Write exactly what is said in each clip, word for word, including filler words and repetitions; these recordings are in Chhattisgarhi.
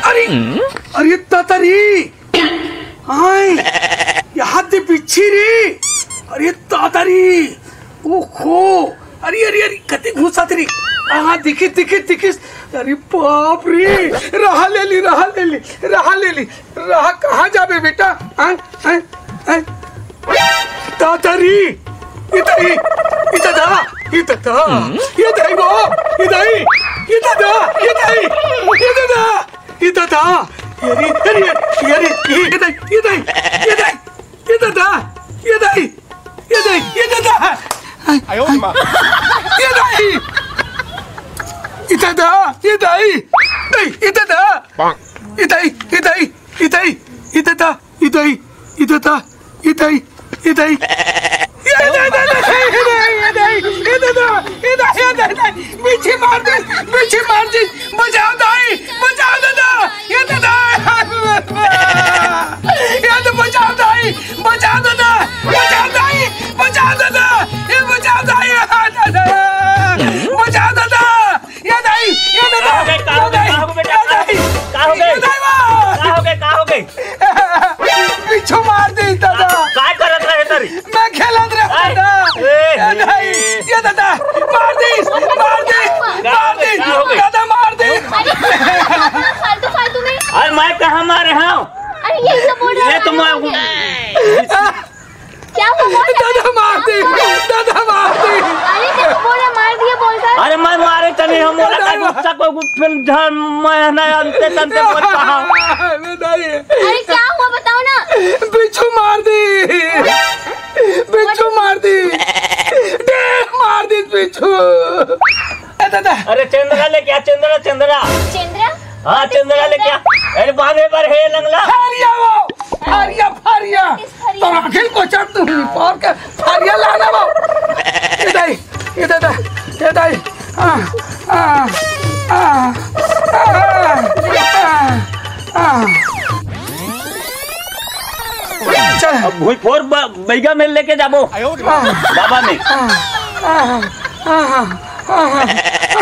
अरे, अरे दादा रे, आय, ये हाथ दे बिच्छी रे। अरे दादा रे, ओहो, अरे, अरे, अरे, कति घुसत रे। हाँ, दिखिस, दिखिस, दिखिस। अरे बाप रे, रहा ले ली, रहा ले ली, रहा ले ली। रहा कहाँ जाबे बेटा? आय, आय, आय। दादा रे, इधर ही, इधर दा, इधर दा, इधर ही वो, इधर ही, इधर दा, इधर ही, इधर दा, इधर दा। अरे, अरे, अरे, अरे, इधर, इधर, इधर, इधर दा, इधर ही, इधर ही, इधर दा। 哎呦我的妈！ इधर ही, इधर दा, इधर ही, इधर दा, इधर ही, इधर ही, इधर दा। इतई, इतई, इतई, इतई। ये दादा, ये दादा, ये दादा, ये दादा, ये दादा, बिच्छी मार दे, बिच्छी मार दे, बचाओ दाई, बचाओ दादा, ये दादा, ये तो बचाओ दाई, बचाओ दादा, बचाओ दाई, बचाओ दादा, ये बचाओ दाई, दादा, बचाओ दादा। ये दाई, ये दादा, का हो गए, का हो गए, ये दाई, का हो गए बेटा? ये दाई, का हो गए? ये दाई बा। का हो गए, का हो गए? बिच्छू मार दे दादा। काय करत रहे तरी? मैं खेलत रहे दादा। ए, ये दाई, ये दादा, मार दे, मार दे, का हो मार गए, दे, का हो गए? दादा मार दे। अरे, फालतू, फालतू में। अरे मैं कहाँ मारे हूँ? अरे, यही तो बोल रहा ये तो मैं क्या हुआ? बोल रहा? दादा मार दे, दादा मार दे। अरे, क्या बोला, मार दिया बोलकर? अरे, मैं मारे तनी हम बोला दादा। था, गुस्सा को गुस्सा फिर झन मैं ना अंते तंते बोल कहा। अरे, दाई। अरे, क्या हुआ, बताओ ना। बिच्छू मार दे। बिच्छू मार दे। डेढ़ मार दे बिच्छू। ए, दादा। अरे, चंद्रा ले क्या, चंद्रा, चंद्रा। चंद्रा? हाँ, चंद्रा ले क्या? अरे, बांधे पर है लंगला। फारिया वो, फारिया, फारिया। किस फारिया? तो राखिल को चढ़ तू ही पार के फारिया लाना वो। ये दाई, ये दादा, ये दाई। आ, आ, आ, आ, आ। चल। अब भुई फोर ब-, बैगा में लेके जाबो। आ। बाबा में। आ, आ, आ, आ, आ,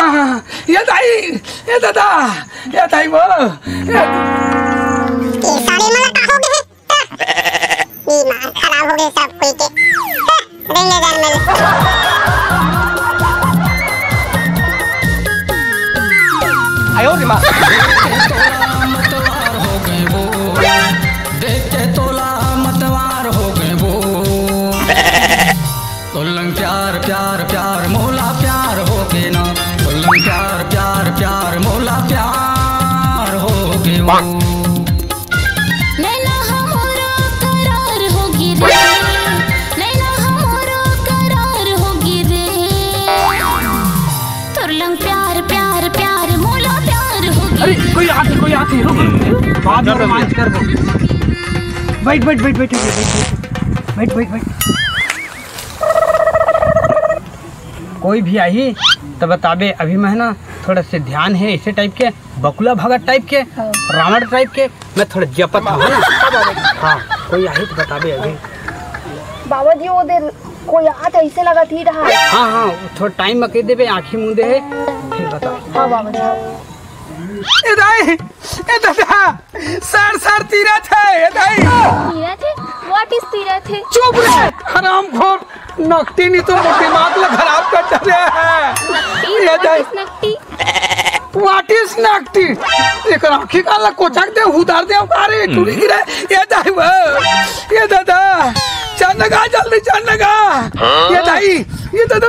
आ। ये दाई, ये दादा, ये दाई वो, ये ये सारे मन का हो गए। दिमाग खराब हो गए सब कोई के। रेंगे घर में। आयो रे माँ। मतवार हो गए वो, देख के तोला मतवार हो गए वो। तोलन प्यार, प्यार, प्यार, मोला प्यार हो गे ना। तोलन प्यार, प्यार, प्यार, मोला प्यार हो गे वो। नैना हमरो करार हो गे रे, नैना हमरो करार हो गे रे। तोर लंग प्यार, प्यार, प्यार, मोला प्यार हो गे। अरे, कोई आथे, कोई आथे, रुक, रुक, रुक। बाद में रोमांस करबो। बैठ, बैठ, बैठ, बैठ। कोई भी आही त बताबे, अभी मैं ना थोड़ा से ध्यान है ऐसे टाइप के, बकुला भगत टाइप के, हाँ। रावण टाइप के, मैं थोड़ा जपत हूँ, है ना? हाँ, कोई आही त बताबे अभी। बाबा जी, वो दे कोई आत ऐसे लगत ही रहा। हाँ, हाँ, थोड़ा टाइम में कह देबे, आँखी मूंदे है, फिर बता। हाँ बाबा जी, हाँ। ए दाई, ए दादा, सर, सर तीरथ है, ए दाई। तीरथ है? What is तीरथ है? चुप रे, हरामखोर, नकटी नहीं तो मोर दिमाग ला खराब कर डाले है। नकटी? ए What दाई। Is Nakti? What is Nakti? एकर आँखी कान ला कोचक दे, उतार दे, अरे टूरी गिरे, ए दाई वो, ए दादा, चंद लगा, जल्दी चंद लगा। हाँ? ए दाई, ए दादा,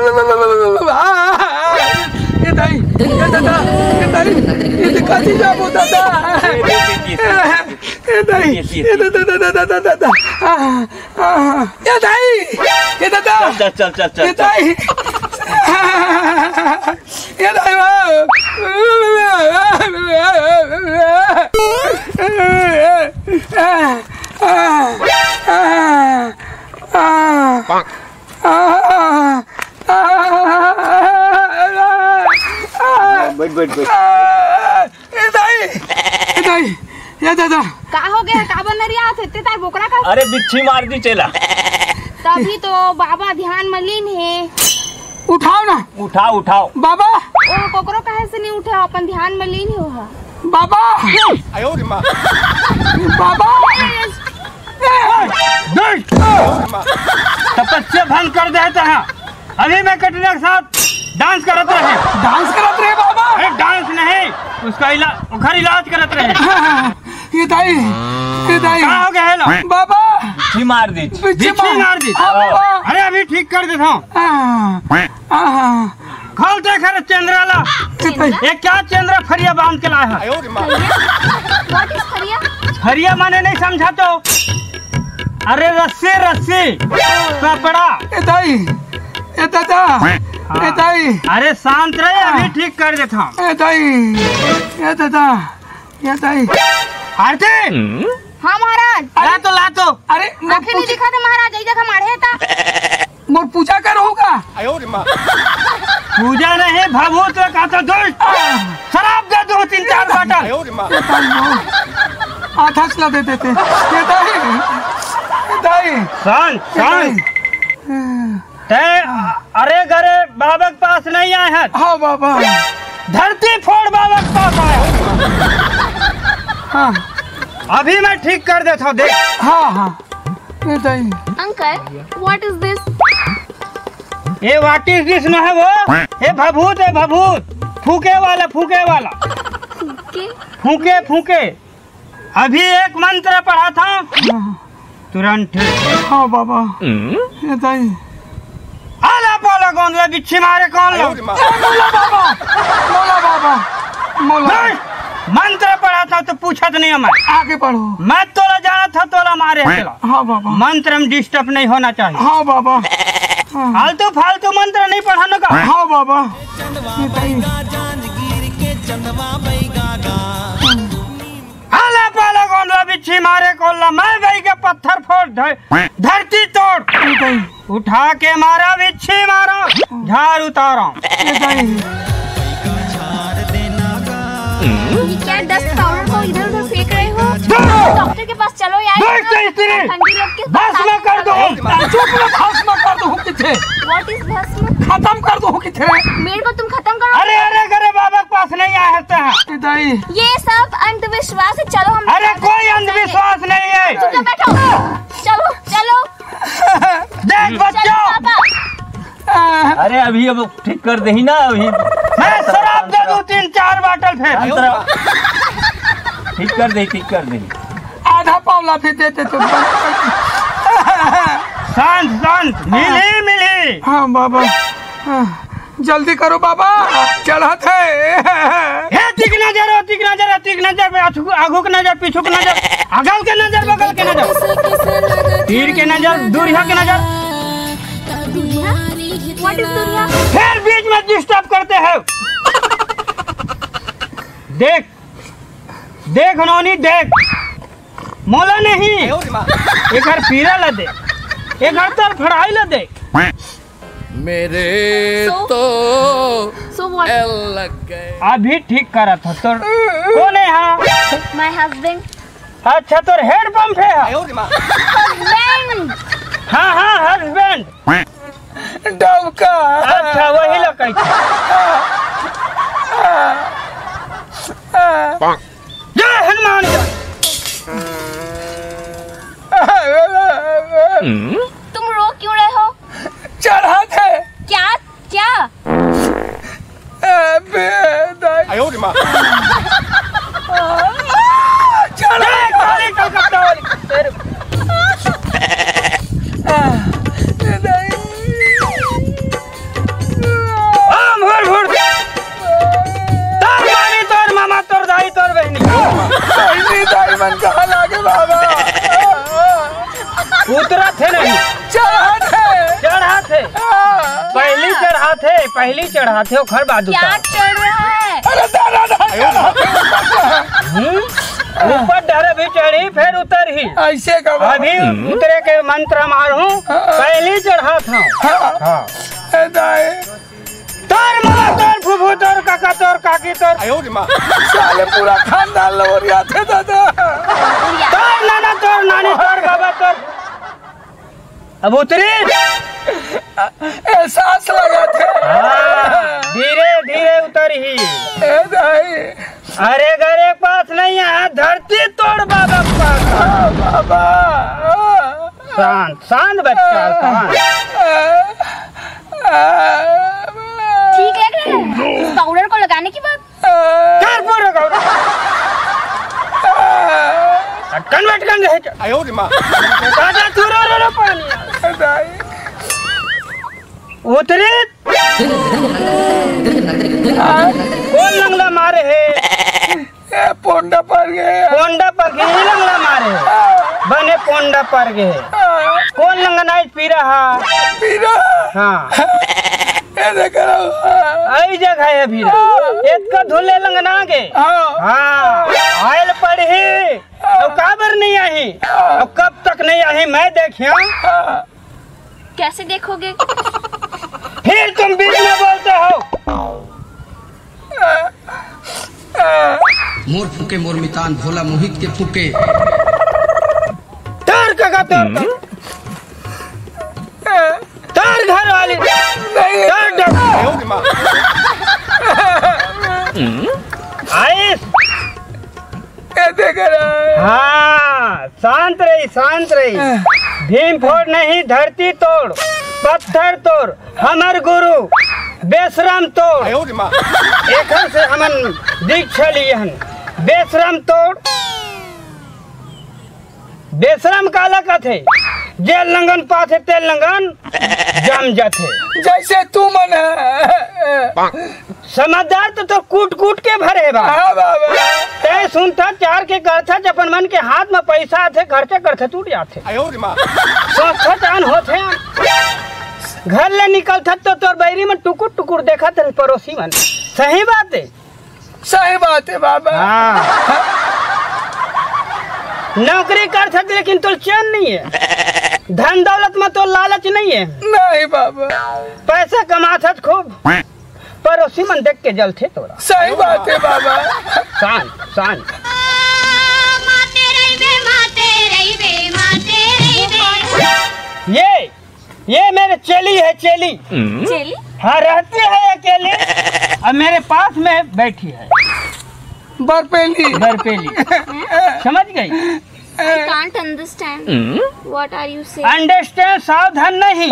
आ, आ, आ, ए दाई, ए दादा, ए दाई, ए दाई, कति जाबो दादा? ए दाई, ए दादा, दादा, दादा, दादा, आ, आ, ए दाई, ए दादा, चल, चल, चल, चल, ए चल। दाई, ए दाई, आ, आ, आ, आ। आ, आ, आ, आ, आ, बैठ, बैठ, बैठ। आ, ए दाई, ए दाई, ए दादा। का हो गया? का बनरिया आथे? ते तार बोकरा का? अरे बिच्छी मार दी चेला। तभी तो बाबा ध्यान में लीन हे। उठाओ ना। उठाओ, उठाओ। बाबा। ओ, कोकरो काहे से नहीं उठे, अपन ध्यान में लीन हे ओहा। बाबा। बाबा। नहीं। तपस्या भंग कर देते हैं। अभी मैं कटरीना के साथ डांस करत रहे। डांस करत रहे बाबा? अरे डांस नहीं, उसका इला-, ओखर इलाज करत रहे। हाँ, हाँ, ये दाई, ये दाई। का हो गया है लो? बाबा। बिच्छी मार दी। बिच्छी बिच्छी मार। मार दी। हाँ, बाबा। अरे अभी ठीक कर देता हूँ। हाँ, हाँ। खोल दे घर चंद्राला। ये दाई। ये क्या चंद्रा फरिया बांध के लाया है? फरिया? What is फरिया? फरिया माने नहीं समझा तो? अरे रस्सी, रस्सी, कपड़ा। ए दाई, ए दादा, हाँ। ए दाई। अरे शांत रहे, अभी ठीक कर देता हूँ। ए दाई, ए दादा, ए दाई। आरती। हाँ महाराज। ला तो, ला तो। अरे, मैं आंखें नहीं पूछ- दिखा थे महाराज, यही जगह मारे था। मोर पूजा करहू का? पूजा नहीं, भभूत में का तो दुष्ट। शराब दे दो तीन चार बाटल। आधा ला दे देते। ये दाई, ये दाई। शांत, ये दाई। शांत। ते अरे गरे बाबा के पास नहीं आए हैं। हाँ बाबा। धरती फोड़ बाबा के पास आया। हाँ। अभी मैं ठीक कर देता हूँ, देख। हाँ, हाँ। ये दाई। Uncle, what is this? ये what is this न है वो, ये भभूत है, भभूत, फूके वाला, फूके वाला। फूके? फूके, फूके। अभी एक मंत्र पढ़ा था, तुरंत ठीक। हाँ बाबा। ये दाई। आला पाला कौन ला बिच्छी मारे कौन ला? ए, मोला बाबा, मोला बाबा, मोला। नहीं, मंत्र पढ़ा था तो पूछत नहीं है मैं। आगे पढ़ो। मैं तोला जाना था, तोला मारे हकेला। हाँ बाबा। मंत्र में डिस्टर्ब नहीं होना चाहिए। हाँ बाबा। हाँ। फालतू, फालतू मंत्र नहीं पढ़ाने का। हाँ बाबा। ये दाई। आला पाला गोंदला बिच्छी मारे कोल्ला, मैं बई के पत्थर फोड़, धर-, धरती तोड़। उठा के मारा बिच्छी मारा, झाड़ उतारा। ये क्या डस्ट पाउडर को इधर उधर फेंक रहे हो? डॉक्टर के पास चलो यार। डस्ट इतनी ठंडी लग के भस्म कर दो। चुप ना, भस्म कर दो किथे। What is भस्म? खत्म कर दो किथे। मेरे को तुम खत्म करो। अरे, अरे, अरे, बाबा के पास नहीं आए हंसते हैं। दाई। ये सब अंधविश्वास है, चलो हम अरे, कोई अंधविश्वास नहीं है। चुपचाप बैठो। चलो, चलो। देख चलो बच्चों। पापा। अरे, अभी अब ठीक कर देही ना, अभी। मैं शराब दे दूं तीन चार बाटल फेर। अंतरा। ठीक कर दे, ठीक कर दे। आधा पावला भी दे दे तो। शांत, शांत, मिली, मिली। हाँ बाबा, हाँ, जल्दी करो बाबा, चढ़त हे। हे तिक नजर, ओ तिक नजर, ओ तिक नजर, आगू, आगू के नजर, पीछू के नजर, अगल के नजर, बगल के नजर, तीर के नजर, दूरिहा के नजर। दूरिहा? What is दूरिहा? फिर बीच में डिस्टर्ब करते हैं। देख, देख नोनी, देख, मोला नहीं, एकर पीरा ला दे, एकर तर फड़ाई ला दे। मेरे So? तो So what? एल लग गए। अभी ठीक करत हो तोर। कोन है हाँ? My husband। अच्छा, तोर हेड पंप है हाँ? Husband। हाँ, हाँ, हस्बैंड। डबका। अच्छा, वही ला कही। जय हनुमान। तुम रो क्यों रहे हो? चढ़त हे। क्या? क्या? अबे, दाई। आयो रे माँ। चढ़त हे। आ, दाई। आ, भुर, भुर। तोर मामी, तोर मामा, तोर दाई, तोर बहिनी। बहिनी, दाई मन कहाँ लागे बाबा? उतरत हे नहीं। चढ़त हे। चढ़त हे। हाँ। पहली चढ़त हे, पहली चढ़त हे, ओखर बाद क्या उतर। चढ़ रहा है? अरे दादा, दादा, चढ़त हे। हम्म? ऊपर डर भी चढ़ी, फिर उतर ही। ऐसे का बाबा? अभी उतरे के मंत्र मारूं, हाँ। पहली चढ़त हूँ। हाँ। हाँ। ए दाई। तोर माँ, तोर फूफू, तोर काका, तोर काकी, तोर आयो रे माँ। साले पूरा खानदान लवरिया थे दादा। तोर नाना, तोर नानी, तोर बाबा, तोर अब उतरी। ए, सांस लगा थे। हाँ, धीरे धीरे उतरही। ए दाई। अरे, गर एक पास नहीं है, धरती तोड़ बाबा पास। हाँ, बाबा। शांत, शांत बच्चा, शांत। ठीक लग रहा है इस पाउडर को लगाने के बाद। कर पूरा गाँव। अटकन बटकन रहे क्या? आयो रे माँ। दादा, तू रो, रो, रो, पानी। उतरी। कौन लंगड़ा मारे है? ए, पोंडा पर गए। पोंडा पर गए, लंगड़ा मारे है। बने पोंडा पर गए। कौन लंगना है? पीरा हा। पीरा। हाँ। ए, देख रहा हूँ। आई जगह है भीरा। इतका धुले लंगना के। हाँ। हाँ। आयल पड़ही। तो काबर नहीं आही? और कब तक नहीं आही, मैं देखिया। हाँ। कैसे देखोगे? फिर तुम बीच में बोलते हो। मोर फूके मोर मितान भोला मोहित के फूके। तोर का, का तोर का? तोर घर वाली। नहीं। तोर डर। आइस। ये देख रहा है। हाँ, शांत रही, शांत रही। भीम फोड़ नहीं, धरती तोड़, पत्थर तोड़, हमर गुरु बेसरम तोड़। आयो रे माँ। एखन से हमन दीक्षा लिए हन, बेसरम तोड़। बेसरम काला कथे? जे लंगन पाथे ते लंगन जम जाथे। जैसे तू मन है। समझदार तो, तो कूट कूट के भरे हे बा। हाँ बाबा। तै सुनथा चार के करथा, जब अपन मन के हाथ में पैसा आथे, खर्चा करथे टूट जाथे। आयो रे माँ। सोचथा चान होथे। घर ले निकलथा तो तोर बैरी मन टुकुर टुकुर देखत रहे पड़ोसी मन। सही बात है। सही बात है बाबा। हाँ। नौकरी करथस लेकिन तोर चैन नहीं है, धन दौलत में तोर लालच नहीं है। नहीं बाबा। पैसा कमाथस खूब, पड़ोसी मन देख के जलथे तोरा। सही बात है बाबा। शांत, शांत। ये ये मेरे चेली है, चेली। चेली? हाँ, रहती है अकेली। अब मेरे पास में बैठी है। बरपेली। बरपेली। समझ गई? I can't understand. What are you saying? Understand, सावधान नहीं,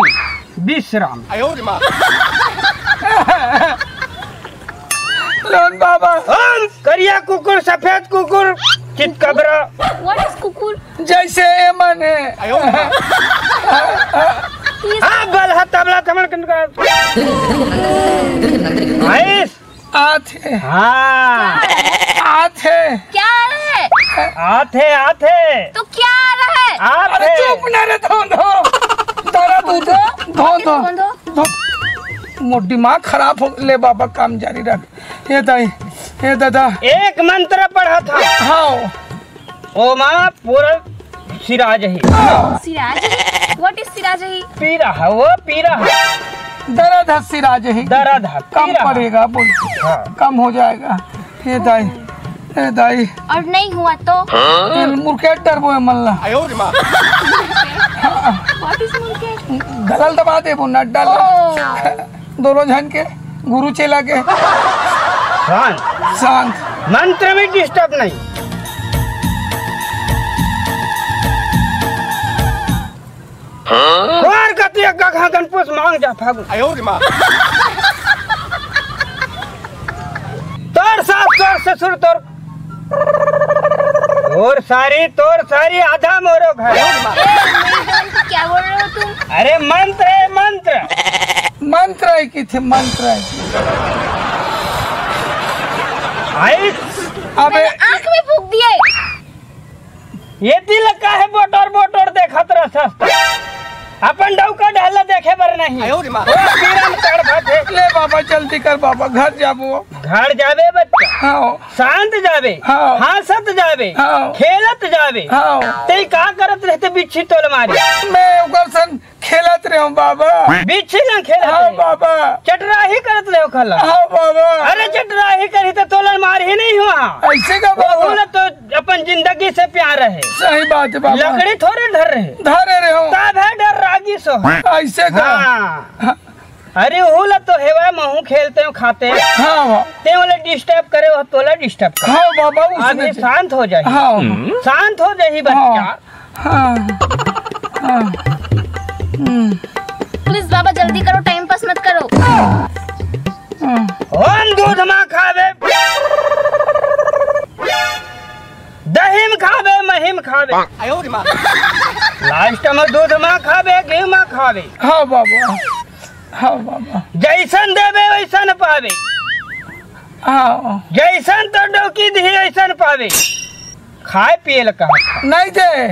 विश्राम। लोन बाबा। हम करिया कुकुर, सफेद कुकुर, चितकबरा। What is कुकुर? जैसे ए मन है। हाँ, बल हाथ तबला थमन कन का। आइस। आथे। हाँ। आथे। क्या है? आथे, आथे। तो क्या रहे? आथे। अरे चुप ना रे, धो, धो। दरा तू, धो, धो, धो। धो, धो। धो। मोर दिमाग खराब हो ले बाबा, काम जारी रख। ए दाई, ए दादा। एक मंत्र पढ़ा था। हाँ। ओमा पूरा सिराज ही। सिराज ही? What is सिराज ही? पीरा है, वो पीरा है। दर्द है सिराज ही। दर्द है, कम पीरा है। पड़ेगा, बोल। हाँ। कम हो जाएगा। ए दाई, ए दाई। और नहीं हुआ तो? ए मुर्केट डरबो ए मन ला। What is मुर्केट? गलल दबा देबो, नट डाल। ओ। दोनों झन के, गुरु चेला के। शांत। शांत। मंत्र में डिस्टर्ब नहीं। तोर कति एक गघा गनपुस मांग जा फागुन। आयो रे माँ। तोर सास, तोर ससुर, तोर तोर सारी, तोर सारी आधा मोरो घर। ए, नहीं, तुम क्या बोल रहे हो तुम? अरे मंत्र है, मंत्र। मंत्र है कि थे, मंत्र है। आई? अबे मैंने आंख में फूंक दिए। ये दिल का है, बोटर बोटर देखत रहता। अपन डौका ढाला देखे बर नहीं। आयो रे माँ। ओ, पीरा में तड़फत है। ले बाबा, जल्दी कर बाबा, घर जाबो। घर जाबे बच्चा, हाँ। शांत जाबे, हाँ। हंसत जाबे, हाँ। खेलत जाबे। हाँ। ते का करत रहते बिच्छी तोल मारी? मैं ओकर सन खेलत रहे हूँ बाबा। बिच्छी ला खेलत हाँ रहे? बाबा। चटराही करत रहे ओखर ला? हाँ बाबा। अरे चटराही करी त तोलन मार ही नहीं हुआ। ऐसे का बाबा? ओला तो अपन जिंदगी से प्यार रहे। सही बात है बाबा। लकड़ी थोड़े धर रहे। धरे रहे हो। तब है डर रागी सो। ऐसे का? हाँ। हाँ। अरे ओला तो हेवा महू खेलते हो खाते। हाँ बाबा। ते ओला डिस्टर्ब करे हो तोला डिस्टर्ब करे। हाँ बाबा, उसने अभी से शांत हो जाए। हाँ। शांत हो जाए बच्चा। हाँ। हाँ। हाँ। हम्म। प्लीज बाबा जल्दी करो, टाइम पास मत करो। हाँ। ओम दूध मा खाबे, दही मा खाबे, मही मा खाबे। लास्ट मा दूध मा खाबे, घी मा खाबे। हाँ बाबा। हाँ बाबा। जैसन देबे वैसन पाबे। हाँ। जैसन तो डौकी दिही वैसन पाबे। खाए पिए ला कहा था। नहीं दे।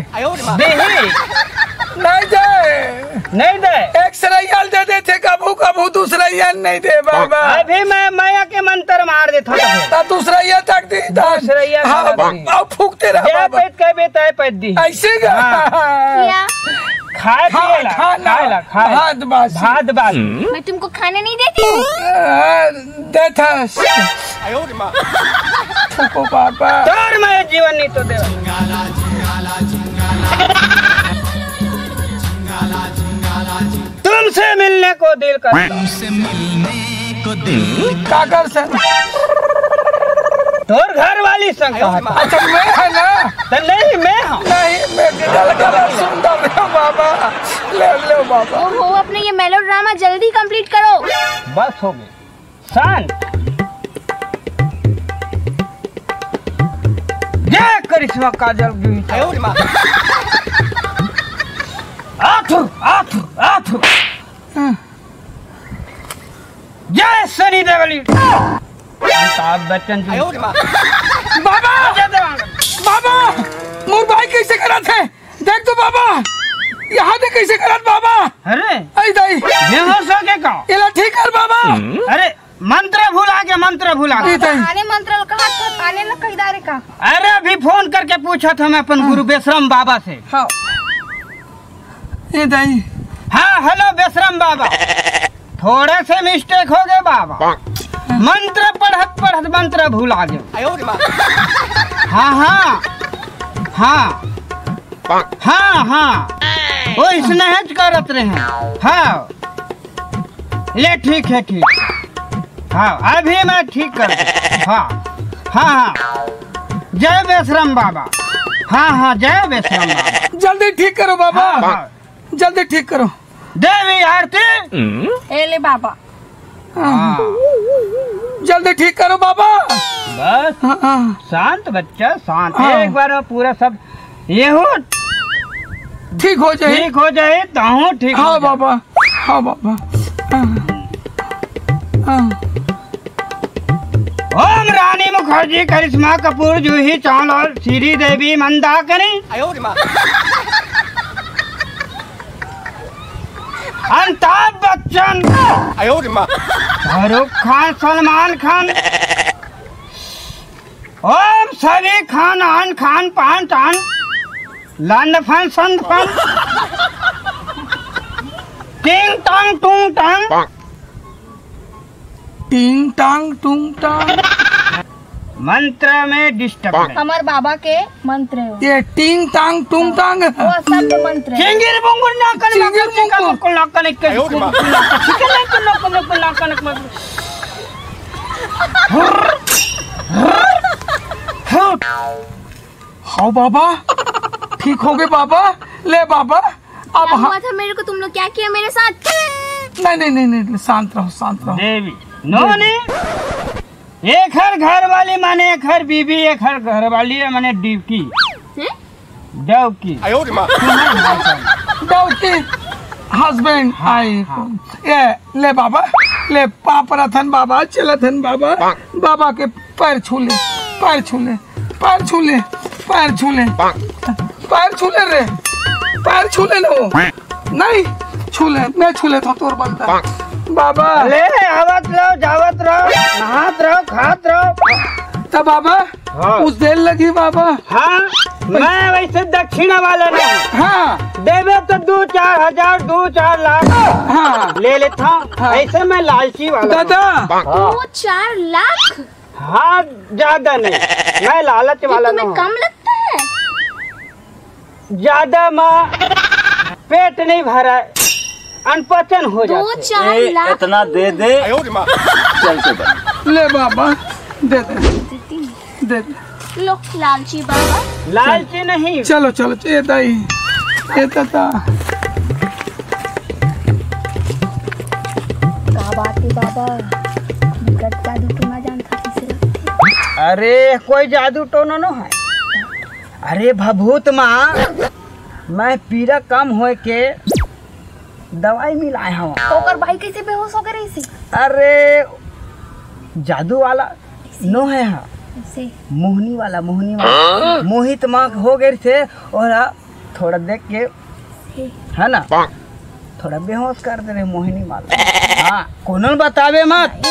दिही। नहीं दे। नहीं दे। एक सरैया दे देथे, कभू कभू दूसरैया नहीं दे बाबा। अभी मैं मया के मंत्र मार देथों। ता दूसरैया तक दी था। दूसरैया हाँ, तक दी। अब फूकते रह जय बाबा। पैत कह बेटा पैत दी। ऐसे का? हाँ। क्या? खाए हाँ, पिए ला, खाना। खाए ला, खाए। भात बासी। भात बासी। मैं तुमको खाने नहीं देती हूँ। आ, देथस। फूको बाबा। तोर मैं जीवन नहीं तो दे। तुमसे मिलने को दिल करता। तुमसे मिलने को दिल। काकर से? तोर घर वाली संग कहा था। अच्छा, मैं है ना? तो नहीं, मैं हूँ। नहीं, मैं गलत, गलत सुनता हूँ बाबा। ले, ले बाबा। ओहो, अपने ये मेलोड्रामा जल्दी कंप्लीट करो। बस हो गई। शांत। जय करिश्मा काजल की। आथु, आथु, आथु। जय सनी देवली। अमिताभ बच्चन जी। बाबा! अजय देवगन। बाबा! मोर भाई कैसे करत है? देख तो बाबा, यहाँ दे कैसे करत बाबा। अरे, आई दाई। बेहोश हो गए का? एला ठीक कर बाबा। अरे, मंत्र भुला के, मंत्र भुला के। आई दाई। आने मंत्र ल कहा था, आने ल कही दारे का? अरे, अभी फोन करके पूछा था मैं अपन गुरु बेसरम बाबा से। हाँ। ए दाई। हाँ, हेलो बेसरम बाबा। थोड़ा से मिस्टेक हो गए बाबा। मंत्र पढ़त पढ़त मंत्र भुला गए। हाँ, हाँ। हाँ। हाँ, हाँ। वो इसने हेच करत रहे। हाँ। ले, ठीक है, ठीक। हाँ, अभी मैं ठीक कर। हाँ। हाँ, हाँ। जय बेसरम बाबा। हाँ, हाँ, जय बेसरम बाबा। जल्दी ठीक करो बाबा। हाँ, हाँ। जल्दी ठीक करो। देवी आरती। ए ले बाबा। हाँ। जल्दी ठीक करो बाबा। बस। हाँ, हाँ। शांत बच्चा, शांत। हाँ। एक बार में पूरा सब ये हो ठीक हो जाए। ठीक हो जाए, तो हूँ ठीक हो हाँ जाए। बाबा। हाँ बाबा। हाँ। हाँ। ओम रानी मुखर्जी, करिश्मा कपूर, जूही चावला, श्री देवी मंदाकिनी, अमिताभ बच्चन, शाहरुख खान, सलमान खान, ओम सभी खान, आन खान, पान टान, लंड फन, संद फन, टिंग टांग, टूंग टांग। टिंग टांग, टूंग टांग। मंत्र में डिस्टर्ब है। हमार बाबा के मंत्र है वो। ये टिंग टांग, टूंग टांग। वो सब के मंत्र है। चिंगिर बुंगुर नाकन चिंगिर नाकन चिका बुंगुर। मुकुल नाकन एक आयो रे माँ। चिकन नाकन नाकन नाकन नाकन नाकन। हाँ बाबा, ठीक हो गए बाबा। ले बाबा, अब क्या हम हुआ था मेरे को, तुम लोग क्या किया मेरे साथ? नहीं, नहीं, नहीं, नहीं, शांत रहो, शांत रहो। देवी, नोनी, एखर घर वाली माने एखर बीबी, एखर घर वाली है माने ड्यूटी। हैं? डौकी। आयो रे माँ। डौकी हस्बैंड हाँ, आई। हाँ। ये ले बाबा, ले पाँव परत हन बाबा, चलत हन बाबा, बाबा के पैर छू ले, पैर छू ले, पैर छू ले, पैर छू ले, पैर छू ले रे, पैर छू ले लो। नहीं, छू ले, मैं छू लेता हूँ तोर बलता। बाबा। ले, आवत रहो, जावत रहो, नहात रहो, खात रहो। त बाबा, हाँ। उस देर लगी बाबा। हाँ, मैं वैसे दक्षिणा वाला नहीं। हाँ। देवे तो दू चार हजार, दू चार लाख हाँ। ले लेता हूँ। हाँ। ऐसे मैं लालची वाला हूँ। दादा। हाँ। दो चार लाख? हाँ, ज्यादा नहीं, मैं लालच ये वाला तुम्हें नहीं हूँ। कम लगता है? ज्यादा माँ पेट नहीं भरा, अनपचन हो दो जाते। चार ए, लाख इतना दे दे। चल के बन। ले बाबा, दे दे, दे दे। लो, लालची बाबा। लालची नहीं। चलो, चलो, ए दाई, ए दादा। का बात है बाबा? बिकट जादू टोना जानता किसे लगथे? अरे, कोई जादू टोना नो है। अरे भभूत माँ, मैं पीरा कम होए के दवाई मिलाए हव। तो ओकर भाई कैसे बेहोश हो गए रहिस? अरे जादू वाला नो है हा। कैसे? मोहनी वाला, मोहनी वाला। मोहित माँ हो गए थे और थोड़ा देख के, है ना, थोड़ा बेहोश कर दे रहे मोहिनी माँ। हाँ, कोनो ल बतावे मत,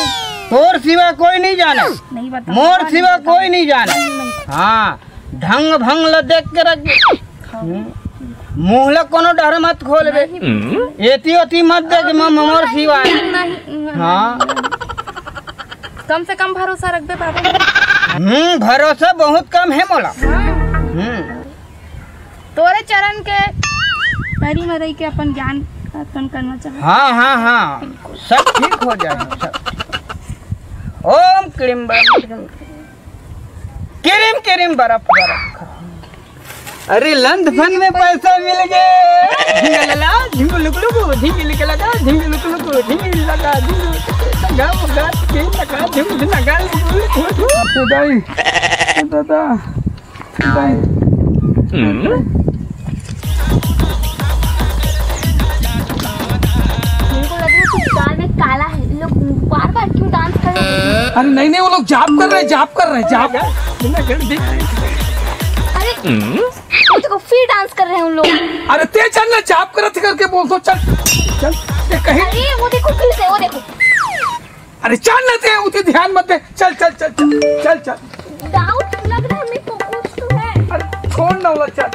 तोर सिवा कोई नहीं जाने, नहीं बता, मोर नहीं सिवा बता, कोई नहीं जाने। नहीं, नहीं। हाँ, ढंग भंग ल देख के रख। हाँ। हम्म। मुंह ल कोनो डहर मत खोलबे। नहीं। एती ओती मत देख, म-, मोर सिवा। नहीं, नहीं, हाँ। नहीं। कम से कम भरोसा रखबे बाबा। हम्म, भरोसा बहुत कम है मोला। हाँ। हम्म। तोरे चरण के तरी म रहि के अपन ज्ञान अर्पण करना चाहत। हाँ, हाँ, हाँ। बिल्कुल। सब ठीक हो जाए, सब ठीक। ओम क्लीम बम क्लीम। किरिम किरिम बरफ बरफ। अरे लंद फंद में पैसा मिल गए। झिंगलला, झिंगलुकलुकु, झिंगलकलका, झिंगलुकलुकु, झिंगलका, झिंगलका, झिंगलका, झिंगलका, झिंगलका। दादा, दादा। इनको लग रहा है कुछ गाल में काला है। ये लोग बार बार क्यों डांस कर रहे हैं? अरे नहीं नहीं, वो लोग जाप कर रहे हैं, जाप कर रहे हैं, जाप। अरे वो देखो, फिर डांस कर रहे हैं उन लोग। अरे तेज चल ना, जाप करत करके बोल दो, चल। चल। ये कहीं अरे वो देखो, फिर से वो देखो। अरे चल ना, ते उते ध्यान मत दे। चल, चल, चल, चल, चल, चल। डाउट लग रहा है मेरे को, कुछ तो है। अरे छोड़ ना, वो चल।